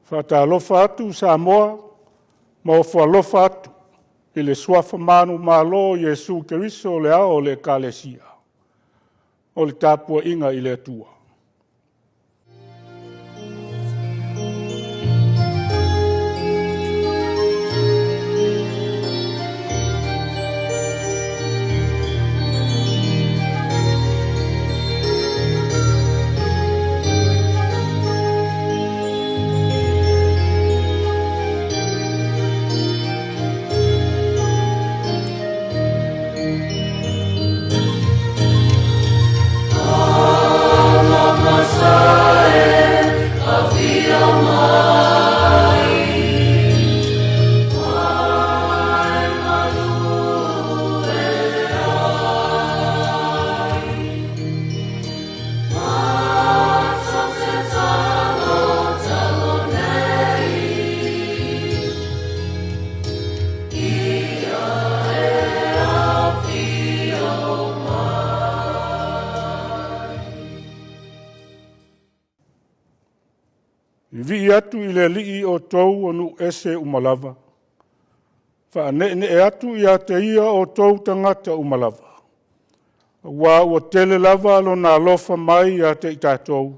Faatalofa atu Samoa ma ofo alofa atu i le suafa manumalo o Iesu Keriso o le ao o le Ekalesia. O le tapuaiga i le Atua. Vivii atu i le Alii outou o nuu ese uma lava, faaneenee atu ia te ia outou tagata uma lava, aua ua tele lava lona alofa mai ia te i tatou,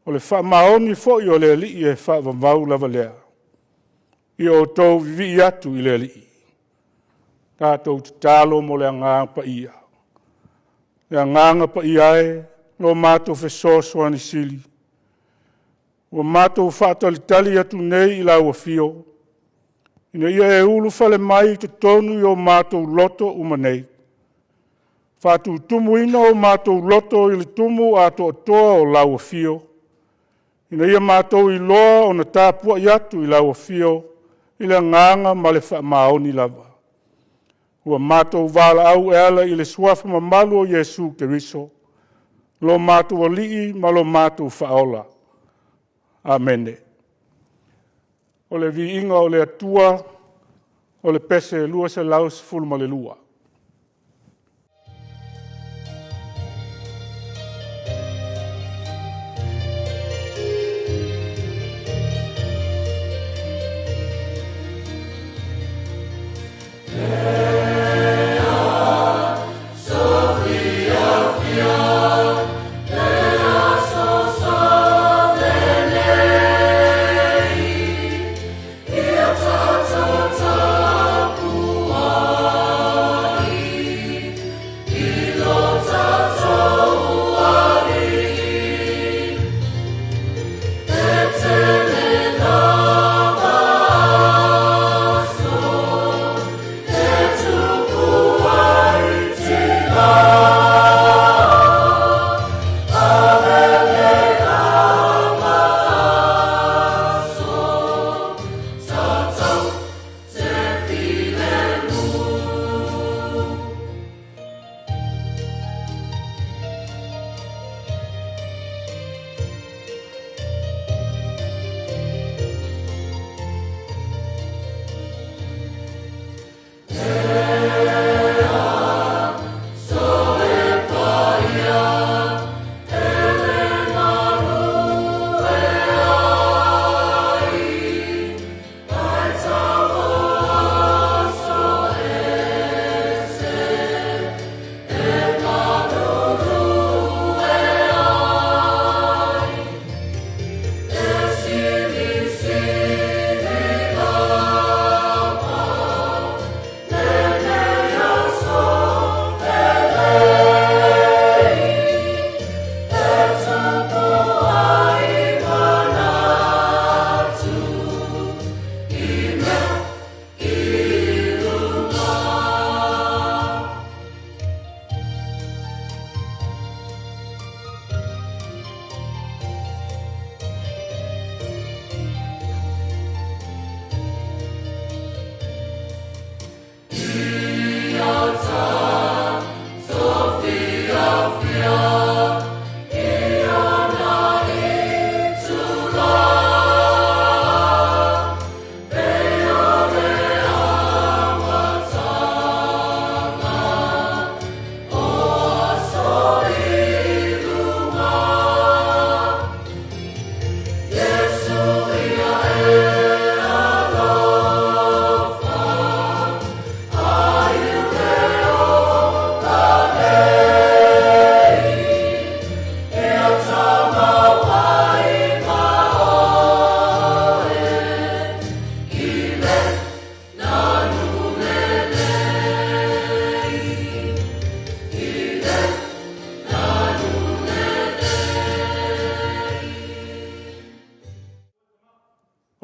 o le faamaoni foi o le Alii e faavavau lava lea. Ia outou vivii atu i le Alii. Tatou tatalo mo le Agaga Paia. Le Agaga Paia e, lo matou fesoasoani sili, ua matou faatalitali atu nei i lau afio, ina ia e ulufale mai i totonu i o matou loto uma nei, faatutumuina o matou loto i le tumu atoatoa o lau afio, ina ia matou iloa ona tapuai atu i lau afio i le agaga ma le faamaoni lava. Ua matou valaau e ala i le suafa mamalu o Iesu Keriso, lo matou Alii ma lo matou Faaola. Amene. O le viiga o le Atua. O le pese 212.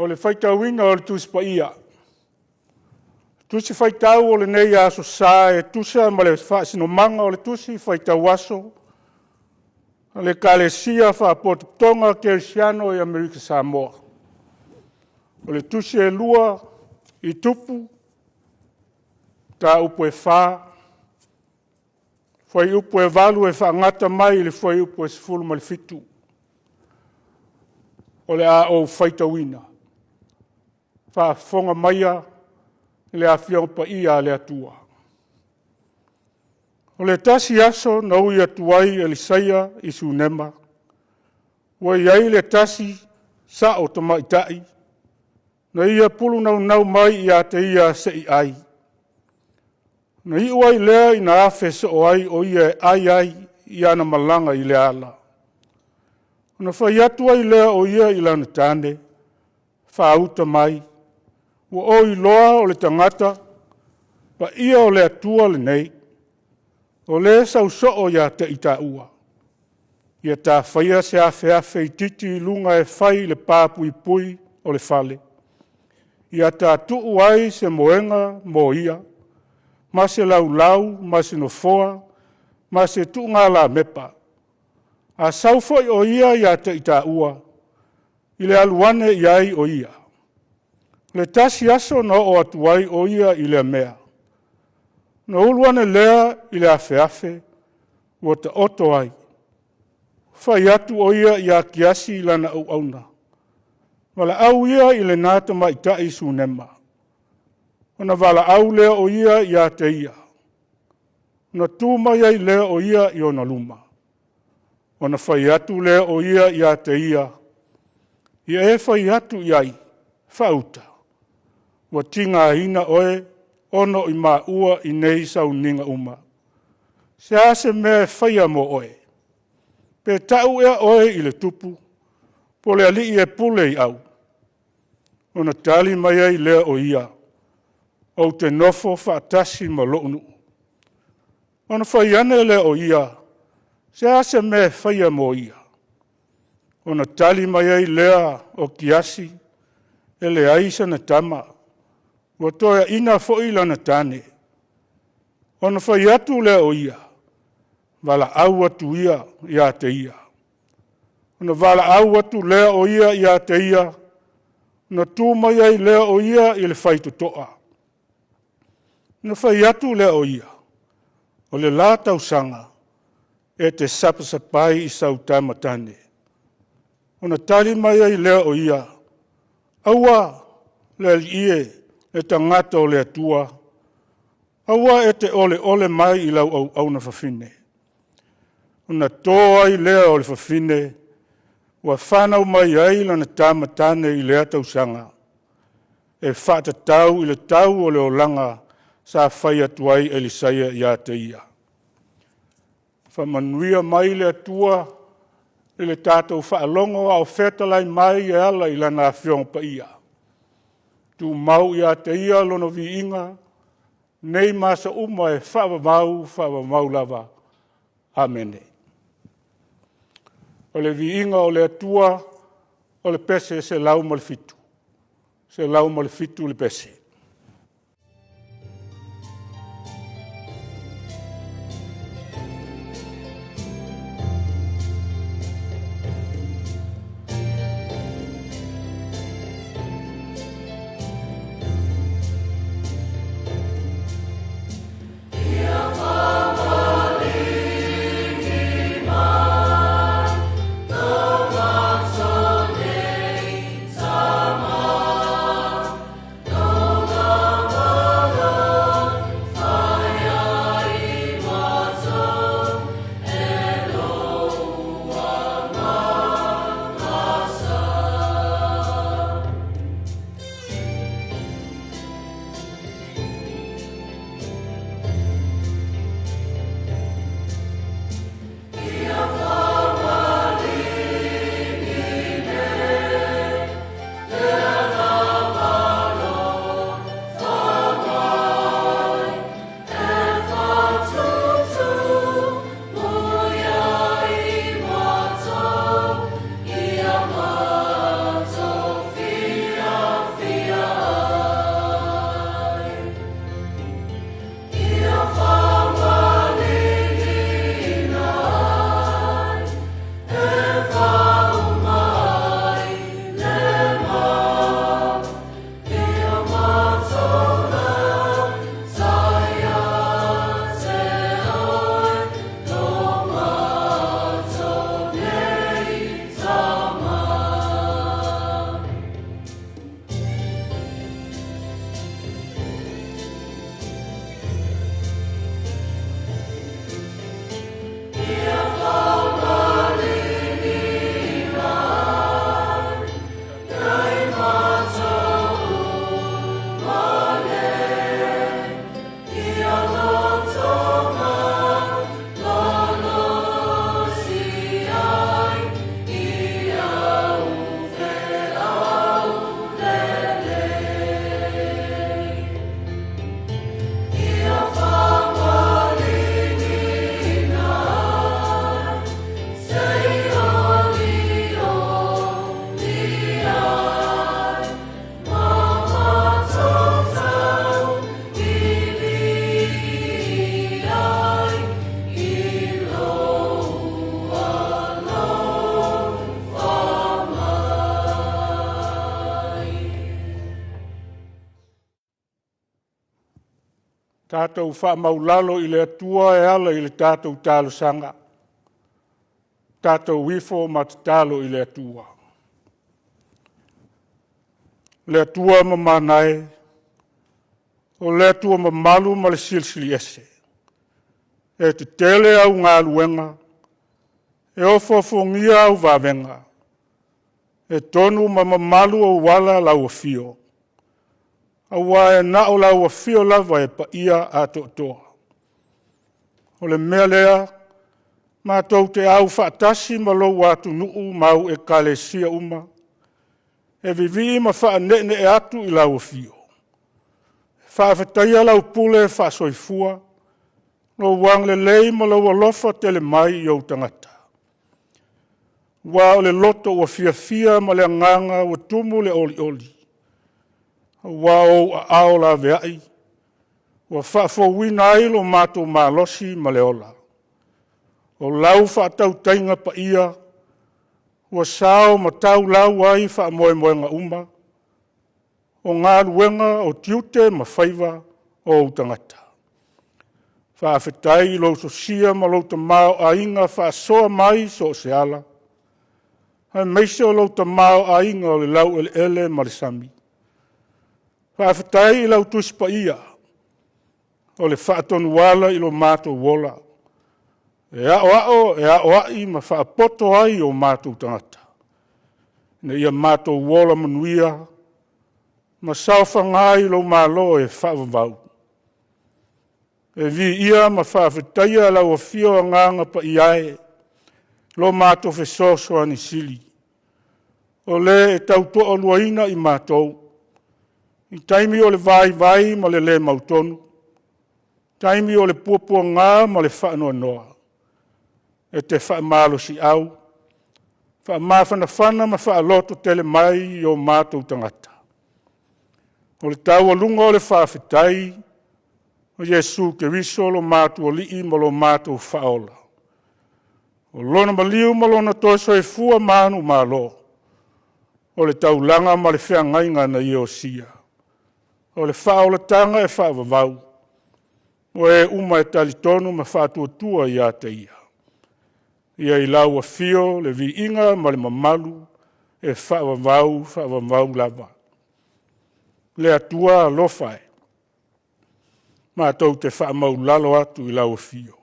O le faitauina o le Tusi Paia, Tusi Faitau o lenei Aso Sa e tusa ma le faasinomaga o le Tusi Faitau Aso a le Ekalesia Faapotopotoga Kerisiano i Amerika Samoa, o le Tusi e 2 i Tupu, mataupu e 4, fuaiupu e 8 e faagata mai i le fuaiupu e 17. O le a ou faitauina. Faafofoga maia le Afioga Paia a le Atua. O le tasi aso na ui atu ai Elisaia i Sunema, ua i ai le tasi sao tamaitai na ia pulunaunau mai ia te ia se i ai. Ona iu ai lea ina afe soo ai o ia e ai ai i ana malaga i lea ala. Ona fai atu ai lea o ia i lana tane, “Faauta mai, ua ou iloa o le tagata paia o le Atua lenei, o lea e sau soo ia te i taua. Ia ta faia se afeafe itiiti i luga e fai i le pa puipui o le fale, ia ta tuu ai se moega mo ia, ma se laulau ma se nofoa ma se tuugalamepa. A sau foi o ia ia te i taua, i le alu ane i ai o ia.” O le tasi aso na oo atu ai o ia i lea mea, ona ulu ane lea i le afeafe ua taoto ai, fai atu o ia ia Kiasi lana auauna, “Valaau ia i lena tamaitai Sunema.” Ona valaau lea o ia ia te ia, ona tu mai ai lea o ia i ona luma. Ona fai atu lea o ia ia te ia, “Ia e fai atu i ai, ‘Faauta, ua tigaina oe ona o i maua i nei sauniga uma. Se a se mea e faia mo oe? Pe ta'u ea oe i le tupu, po o le alii e pule i au?’” Ona tali mai ai lea o ia, “Ou te nofo faatasi ma lou nuu.” Ona fai ane lea o ia, “Se a se mea e faia mo ia?” Ona tali mai ai lea o Kiasi, “E leai sana tama, ua toeaina foi lana tane.” Ona fai atu lea o ia, “Valaau atu ia ia te ia.” Ona valaau atu lea o ia ia te ia, ona tu mai ai lea o ia i le faitotoa. Ona fai atu lea o ia, “O le la tausaga e te sapasapa ai i sau tama tane.” Ona tali mai ai lea o ia, “Aua, le alii e, le tagata o le Atua, aua e te oleole mai i lau auauna fafine.” Ona to ai lea o le fafine, ua fanau mai ai lana tama tane i lea tausaga, e faatatau i le tau o le olaga sa fai atu ai Elisaia ia te ia. Faamanuia mai le Atua i le tatou faalogo a o fetalai mai e ala i Lana Afioga Paia. Tumau ia te Ia Lona viiga nei ma aso uma e faavavau faavavau lava. Amene. O le viiga o le Atua. O le Pese 107, 107 le pese. Mai. Tatou faamaulalo i le Atua e ala i le tatou talosaga. Tatou ifo ma tatalo i le Atua. Le Atua mamana e, o le Atua mamalu ma le silisili ese, e tetele au galuega, e ofoofogia au vavega, e tonu ma mamalu ou ala lau afio, aua e na o lau afio lava e paia atoatoa. O le mea lea, matou te au faatasi ma lou atunuu ma au ekalesia uma, e vivii ma faaneenee atu i lau afio, e faafetaia lau pule faasoifua, lou agalelei ma lou alofa tele mai i ou tagata. Aua o le loto ua fiafia ma le agaga ua tumu le olioli, aua o ou aao laveai ua faafouina ai lo matou malosi ma le ola. O lau faatautaiga paia ua sao ma taulau ai faamoemoega uma, o galuega, o tiute ma faiva o ou tagata. Faafetai i lou sosia ma lou tamaoaiga faasoa mai so o se ala, aemaise o lou tamaoaiga o le laueleele ma le sami. Faafetai i lau Tusi Paia o le faatonuala i lo matou ola, e aoao, e aoai ma faapoto ai o matou tagata, ina ia matou ola manuia ma saofaga i lou Malo e faavavau. E viia ma faafetaia lau afio Agaga Paia e, lo matou fesoasoani sili, o le e tautoaluaina i matou i taimi o le vaivai ma le le mautonu, taimi o le puapuaga ma le faanoanoa, e te faamalosiau, faamafanafana ma faalototele mai i o matou tagata. O le taualuga o le faafetai o Iesu Keriso lo matou Alii ma lo matou Faaola, o Lona maliu ma Lona toe soifua manumalo, o le taulaga ma le feagaiga na Ia osia, o le faaolataga e faavavau mo e uma e talitonu ma faatuatua ia te Ia. Ia i lau afio le viiga ma le mamalu e faavavau, faavavau lava. Le Atua alofa e, matou te faamaulalo atu i lau afio,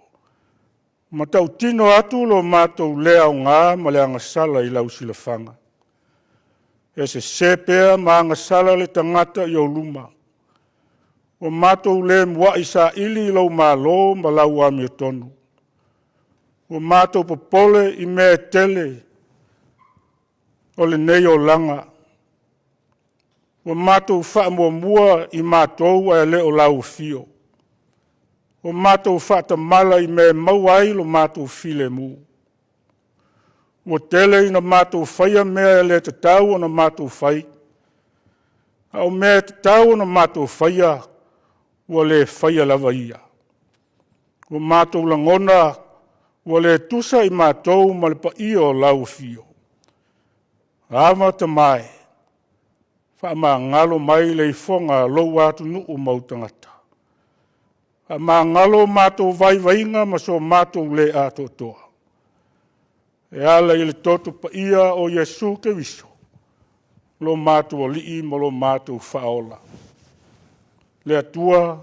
e matautino atu lo matou le aoga ma le agasala i lau silafaga. E sese pea ma agasala le tagata i ou luma. Ua matou le muai saili lou malo ma lau amiotonu. Ua matou popole i mea e tele o lenei olaga, ua matou faamuamua i matou ae le o lau afio. Ua matou faatamala i mea e maua ai lo matou filemu. Ua tele ina matou faia mea e le tatau ona matou fai, a o mea e tatau ona matou faia, ua le faia lava ia. Ua matou lagona ua le tusa i matou ma le paia o lau afio. Ava Tama e, faamagalo mai le ifoga a lou atunuu ma ou tagata. Faamagalo o matou vaivaiga ma so matou le atoatoa, e ala i le toto paia o Iesu Keriso, lo matou Alii ma lo matou Faaola. Le Atua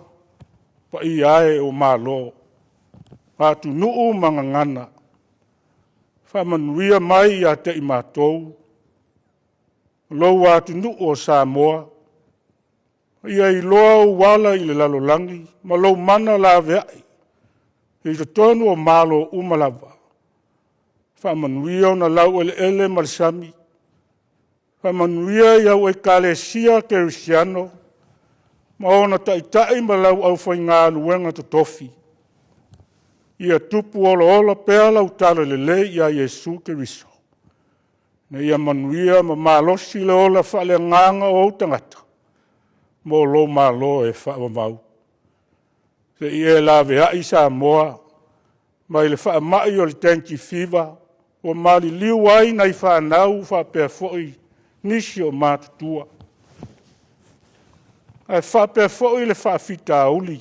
paia e o Malo, atunuu ma gagana, faamanuia mai ia te i matou, lou atunuu o Samoa, ia iloa ou ala i le lalolagi ma lou mana laveai i totonu o Malo uma lava. Faamanuia ona laueleele ma le sami, faamanuia i au ekalesia kerisiano ma ona taitai ma lau aufaigaluega totofi. Ia tupu olaola pea lau talalelei ia Iesu Keriso, ina ia manuia ma malosi le ola faaleagaga o ou tagata mo lou malo e faavavau. Se i e laveai Samoa mai le faamai o le dengue fever ua maliliu ai nai fanau faapea foi nisi o matutua, ae faapea foi le faafitauli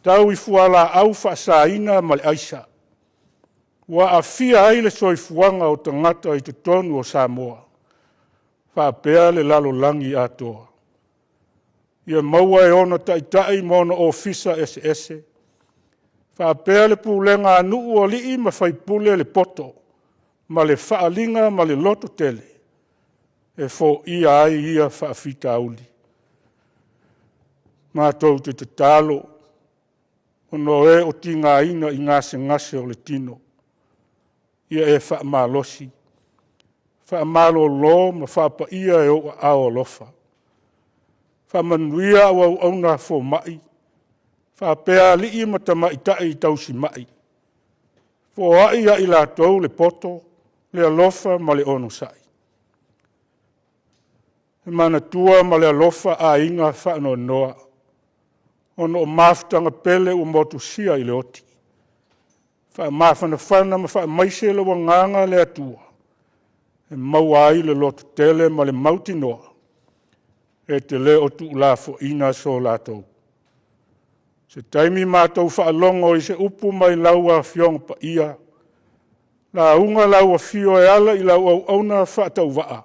tau i fualaau faasaina ma le aisa, ua aafia ai le soifuaga o tagata i totonu o Samoa faapea le lalolagi atoa. Ia maua e ona taitai ma ona ofisa eseese, faapea le pulega a nuu, o alii ma faipule le poto ma le faaaliga ma le lototele e foia ai ia faafitauli. Matou te tatalo ona o e o tigaina i gasegase o le tino, ia e faamalosi, faamalolo ma faapaia i ou aao alofa. Faamanuia au auauna fomai faapea alii ma tamaitai tausimai, foai ia i latou le poto, le alofa ma le onosai. E manatua ma le alofa aiga faanoanoa ona o mafutaga pele ua motusia i le oti. Faamafanafana ma faamaise lou Agaga le Atua e maua ai le lototele ma le mautinoa e te le o tuulafoaiina so latou. Se taimi matou faalogo i se upu mai lau Afioga Paia, lauga lau afio e ala i lau auauna faatauvaa,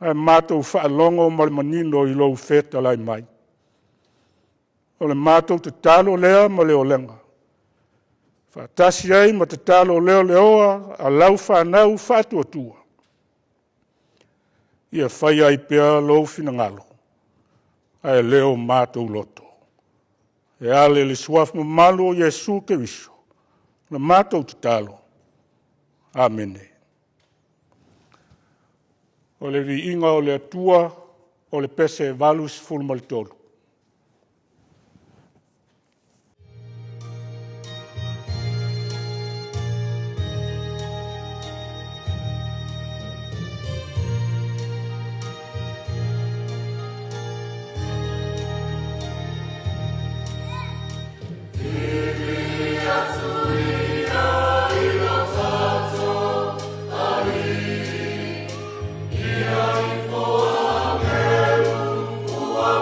ae matou faalogo ma le manino i lou fetalai mai. O le matou tatalo lea ma le olega, faatasi ai ma tatalo leleoa a lau fanau faatuatua, ia faia ai pea lou finagalo, ae le o matou loto. E ala i le suafa mamalu o Iesu Keriso la matou tatalo. Amene. O le viiga o le Atua. O le pese 83. Ia ifo agelu ua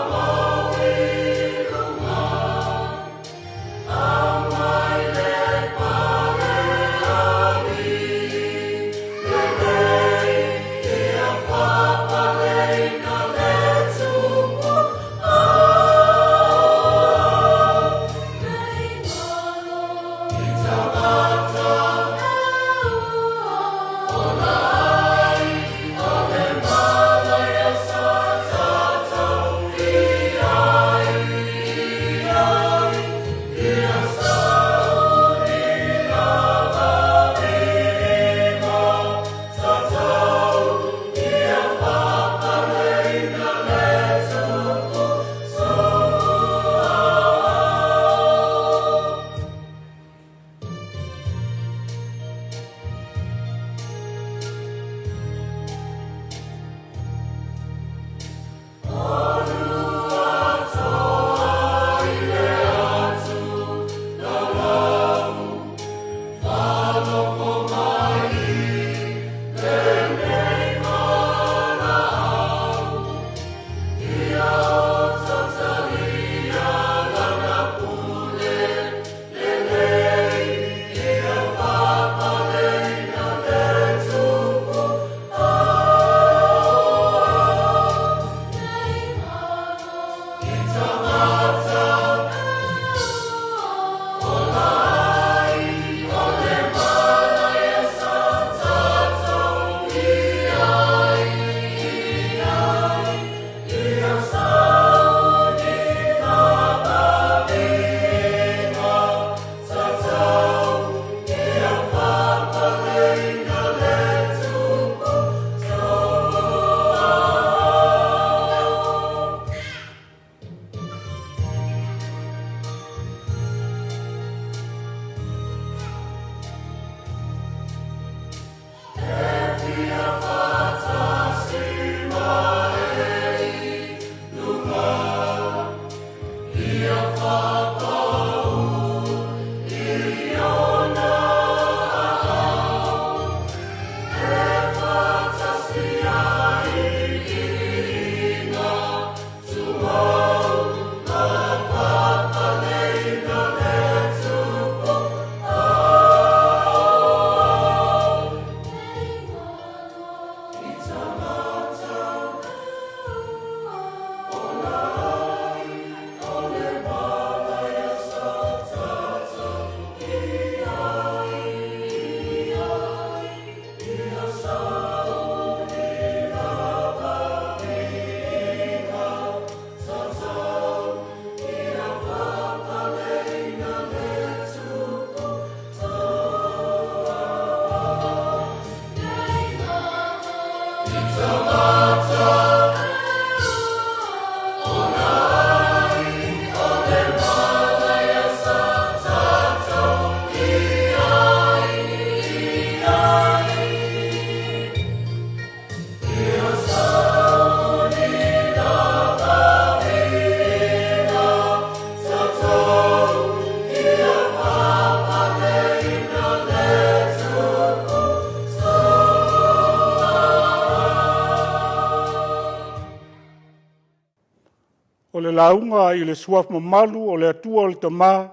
lauga i le suafa mamalu o le Atua le Tama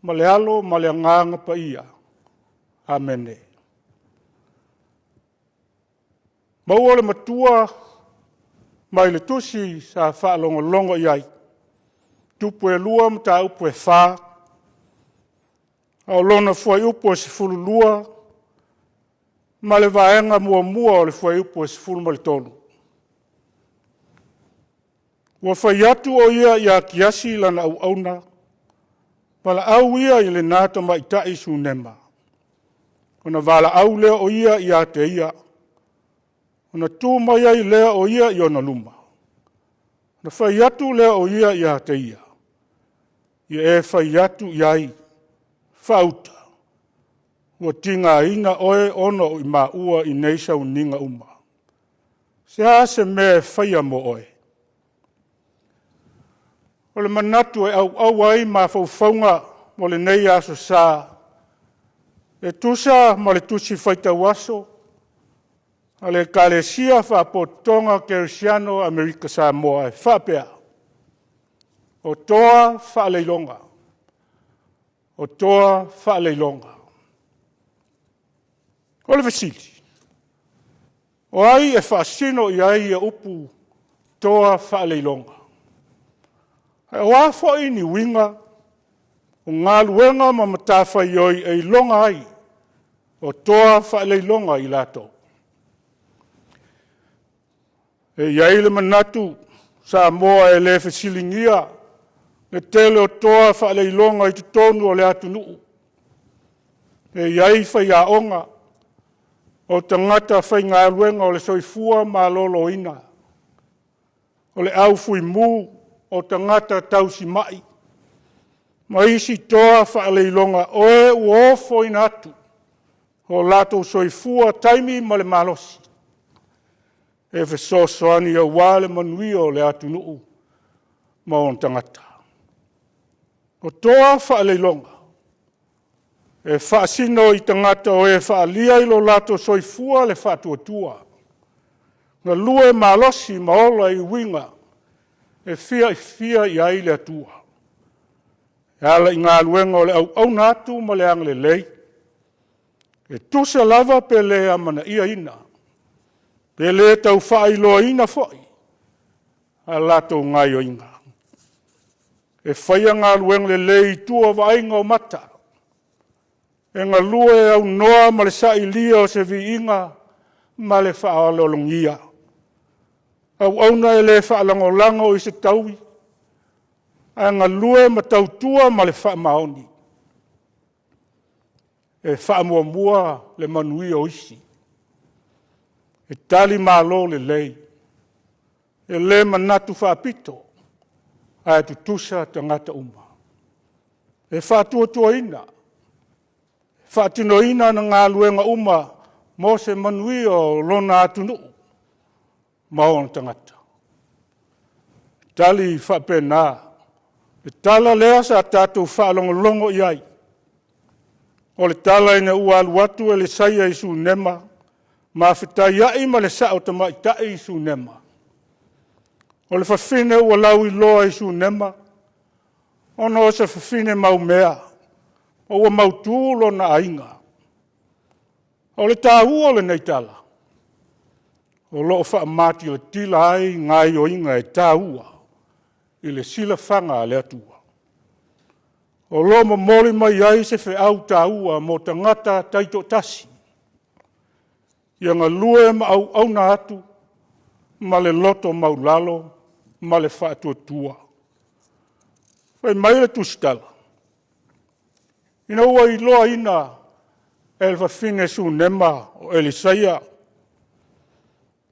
ma le Alo ma le Agaga Paia. Amene. Maua le matua mai le tusi sa faalogologo i ai, Tupu e 2 mataupu e 4, a o lona fuaiupu e 12 ma le vaega muamua o le fuaiupu e 13. Ua fai atu o ia ia Kiasi lana auauna, valaau ia i lena tamaitai Sunema. Ona valaau lea o ia ia te ia, ona tu mai ai lea o ia i ona luma. Ona fai atu lea o ia ia te ia, “Ia e fai atu i ai, faauta, ua tigaina oe ona o i maua i nei sauniga uma. Se a se mea e faia mo oe?” O le manatu e auau ai mafaufauga mo lenei aso sa e tusa ma le tusi faitau aso a le Ekalesia Faapotopotoga Kerisiano Amerika Samoa e faapea, o toa faaleiloga, o toa faaleiloga. O le fesili, o ai e faasino i ai ia upu toa faaleiloga? Ae o a foi ni uiga o galuega ma matafaioi e iloga ai o toa faaleiloga i latou? E i ai le manatu Samoa e le fesiligia le tele o toa faaleiloga i totonu o le atunuu. E i ai faiaoga, o tagata faigaluega o le soifua maloloina, o le au fuimu, o tagata tausimai ma isi toa faaleiloga o e ua ofoina atu o latou soifua, taimi ma le malosi e fesoasoani aua le manuia o le atunuu ma ona tagata. O toa faailoga, e faasino i tagata o e faaalia i lo latou soifua le faatuatua, galue malosi ma ola i uiga e fiafia i ai le Atua, e ala i galuega o le auauna atu ma le agalelei, e tusa lava pe le amanaiaina, pe le tau faailoaina foi a latou gaoioiga. E faia galuega lelei i tua o vaaiga o mata, e galue aunoa ma le sailia o se viiga ma le faaaloalogia. Auauna e le faalagolago i se taui, ae galue ma tautua ma le faamaoni. E faamuamua le manuia o isi. E talimalo lelei, e le manatu faapito, ae tutusa tagata uma. E faatuatuaina, e faatinoina ana galuega uma mo se manuia o lona atunuu ma ona tagata. E tali faapena le tala lea sa tatou faalogologo i ai, o le tala ina ua alu atu Elisaia i Sunema ma fetaiai ma le sao tamaitai Sunema. O le fafine ua lauiloa i Sunema ona o se fafine maumea ma ua mautu lona aiga. O le taua o lenei tala, o lo o faamatilatila ai gaoioiga e taua i le silafaga a le Atua. O lo o momoli mai ai se feau taua mo tagata taitoatasi, ia galue ma auauna atu ma le loto maualalo ma le faatuatua. Fai mai le Tusitala, ina ua iloaina e le fafine Sunema o Elisaia,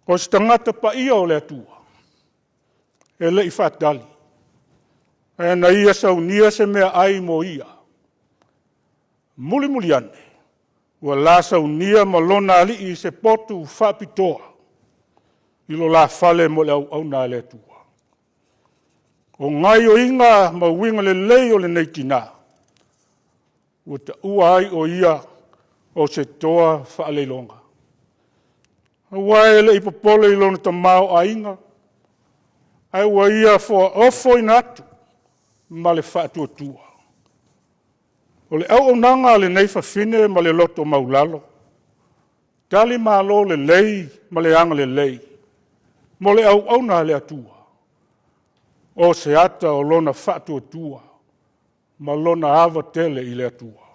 o se tagata paia o le Atua, e le i faatali, ae na ia saunia se meaai mo ia. Mulimuli ane, ua la saunia ma lona alii se potu faapitoa i lo la fale mo le auauna a le Atua. O gaoioiga ma uiga lelei o lenei tina, ua taua ai o ia o se toa faaleiloga. Aua e le i popole i lona tamaoaiga, Ae ua ia ofoina atu ma le faatuatua. O le auaunaga a lenei fafine ma le loto maualalo, talimalo lelei ma le agalelei mo le auauna a le Atua, o se ata o lona faatuatua ma lona ava tele i le Atua.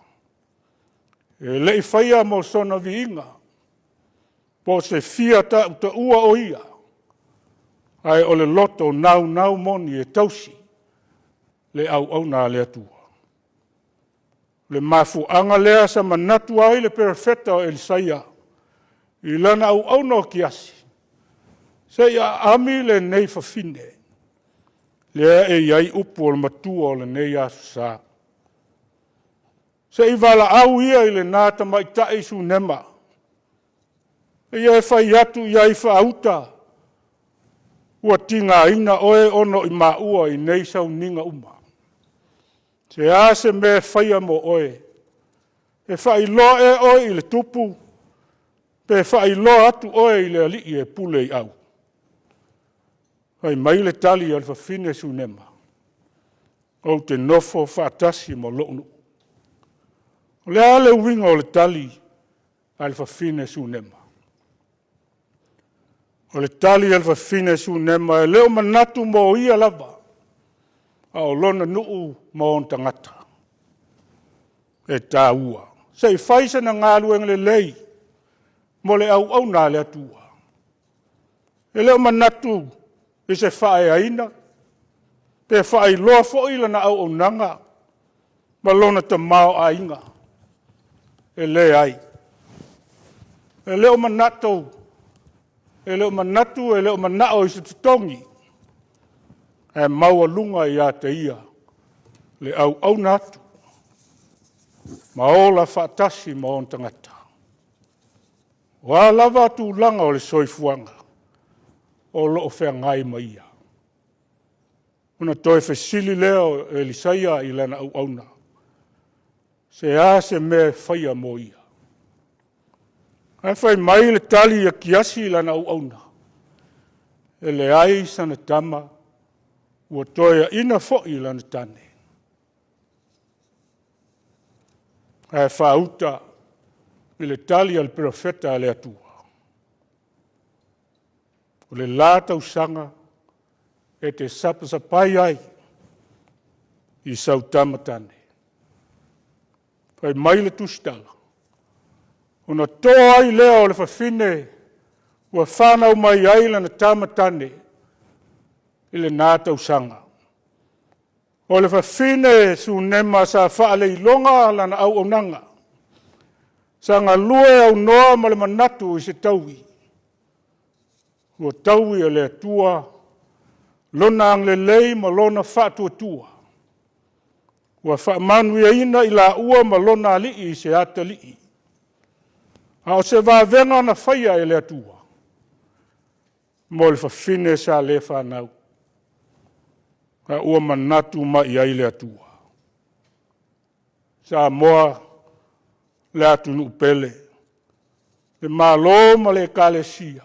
E le i faia mo sona viiga po o se fia tautaua o ia, ae o le loto naunau moni e tausi le auauna a le Atua. O le mafuaaga lea sa manatu ai le Perofeta o Elisaia i lana auauna o Kiasi, se i aami lenei fafine, lea e i ai upu o le matua o lenei Aso Sa. Se i valaau ia i lena tamaitai Sunema, ia e fai atu i ai faauta, ua tigaina oe ona i maua i nei sauniga uma. Se a se mea e faia mo oe? E faailoa ea oe i le tupu pe faailoa atu oe i le alii e pule i au? Fai mai le tali a le fafine Sunema, ou te nofo faatasi ma lou nuu. O le a le uiga o le tali a le fafine Sunema? O le tali a le fafine Sunema e le o manatu mo ia lava, a o lona nuu ma ona tagata. E taua. Se i fai sana galuega lelei mo le auauna a le Atua. E le o manatu i se faaeaina pe faailoa foi lana auaunaga ma lona tamaoaiga. E leai. E le o manatu, e le o manao i se totogi, ae maualuga ia te ia le auauna atu ma ola faatasi ma ona tagata. O a lava tulaga o le soifuaga o lo o feagai ma ia. Ona toe fesili lea o Elisaia i lana auauna, se a se mea e faia mo ia? Ae fai mai le tali a Kiasi i lana auauna, e leai sana tama, ua toeaina foi lana tane. Ae faauta i le tali a le perofeta a le Atua, o le la tausaga e te sapasapai ai i sau tama tane. Fai mai le tusitala, ona toa ai lea o le fafine ua fanau mai ai lana tama tane i lena tausaga. O le fafine Sunema sa faaleiloga lana auaunaga, sa galue aunoa ma le manatu i se taui, ua taui e le Atua lona agalelei ma lona faatuatua, ua faamanuiaina i laua ma lona alii i se atalii. A o se vavega na faia e le Atua mo le fafine sa le fanau, a ua manatu mai i ai le Atua. Samoa le atunuu pele, le Malo ma le Ekalesia,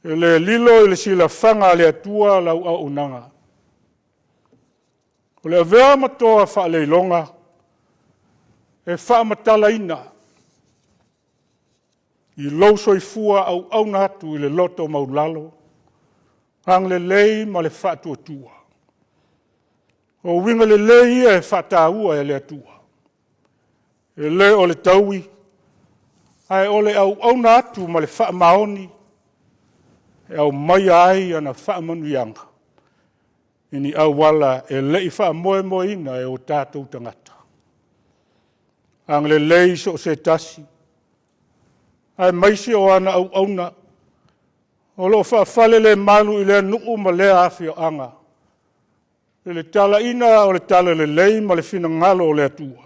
e le lilo i le silafaga a le Atua lau auaunaga. O le avea ma toa faaleiloga e faamatalaina i lou soifua auauna atu i le loto maualalo, agalelei ma le faatuatua. O uiga lelei ia e faataua e le Atua. E le o le taui, ae o le auauna atu ma le faamaoni e aumaia ai ana faamanuiaga i ni auala e le i faamoemoeina e o tatou tagata. Agalelei so o se tasi, aemaise o ana auauna o lo o faafalelemalu i lea nuu ma lea afioaga i le talaina o le talalelei ma le finagalo o le Atua,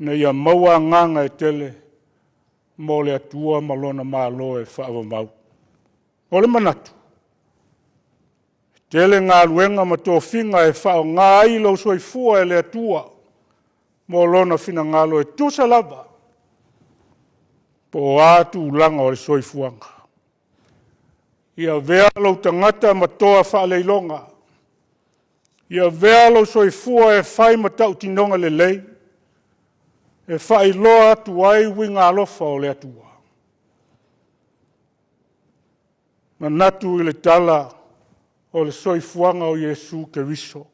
ina ia maua agaga e tele mo le Atua ma lona Malo e faavavau. O le manatu, e tele galuega ma tofiga e faaaoga ai lou soifua e le Atua mo lona finagalo e tusa lava po o a tulaga o le soifuaga. Ia avea lou tagata ma toa faaleiloga, ia avea lou soifua e fai ma tautinoga lelei, e faailoa atu ai uiga alofa o le Atua. Manatu i le tala o le soifuaga o Iesu Keriso,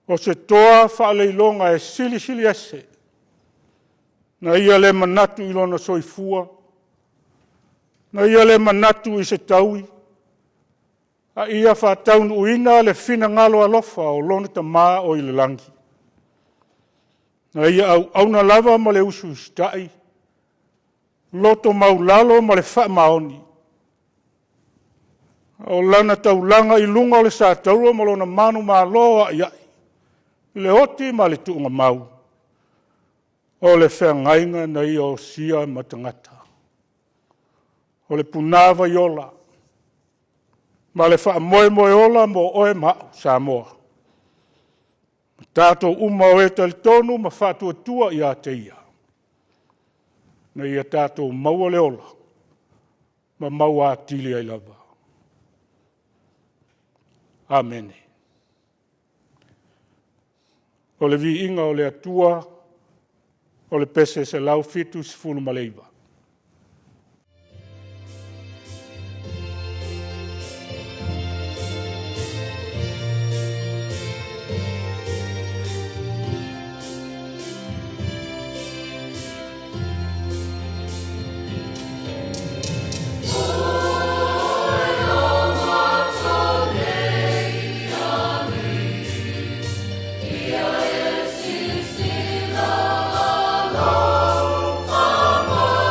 o se toa faaleiloga e silisili ese. Na ia le manatu i lona soifua, na ia le manatu i se taui, a ia faataunuuina le finagalo alofa o lona Tama o i le lagi. Na ia auauna lava ma le usiusitai, loto maualalo ma le faamaoni. O lana taulaga i luga o le sataua ma lona manumalo aiai, le oti ma le tuugamau, o le feagaiga na ia osia ma tagata. O le punavai ola ma le faamoemoe ola mo oe ma au Samoa, ma tatou uma o e talitonu ma faatuatua ia te Ia, ina ia tatou maua le ola ma maua atili ai lava. Amene. O le viiga o le Atua. O le Pese 179. Ia e silasila alofa mai.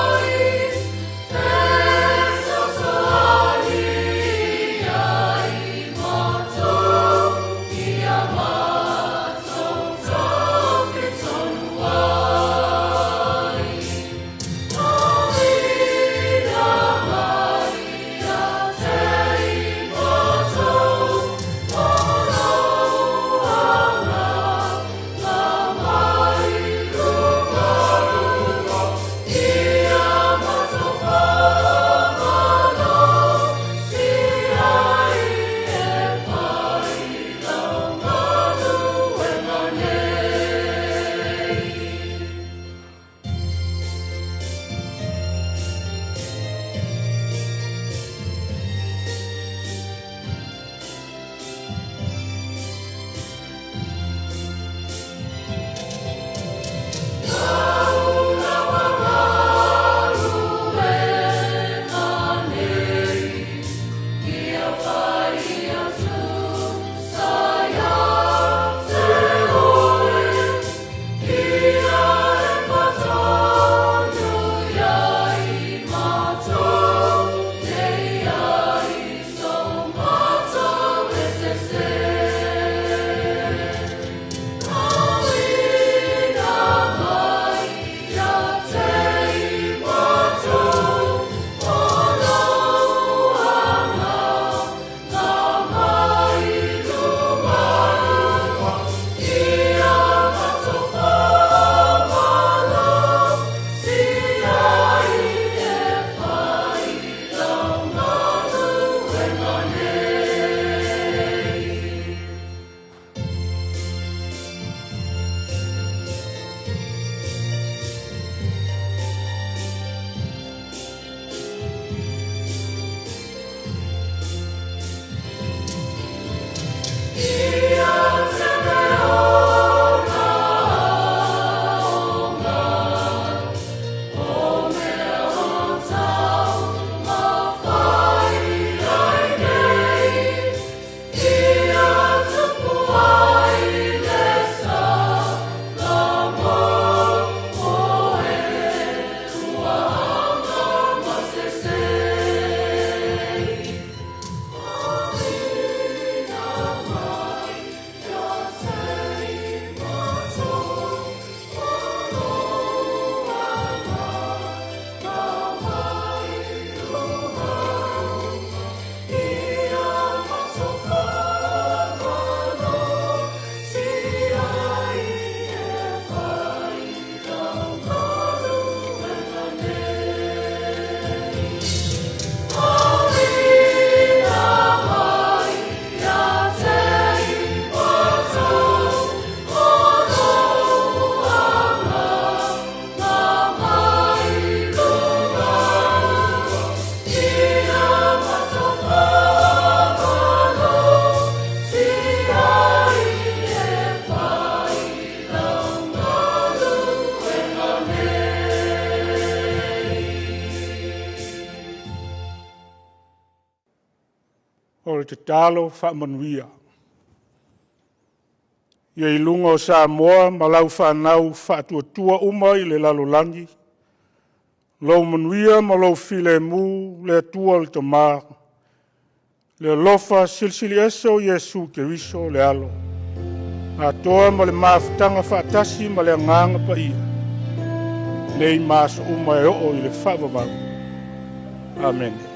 tatalo faamanuia ia i luga o Samoa ma lau fanau faatuatua uma i le lalolagi, lou manuia ma lou filemu le Atua le Tama, le alofa Silisili Ese o Iesu Keriso le Alo, atoa ma le mafutaga faatasi ma le Agaga Paia, nei ma aso uma e oo i le faavavau. Amene.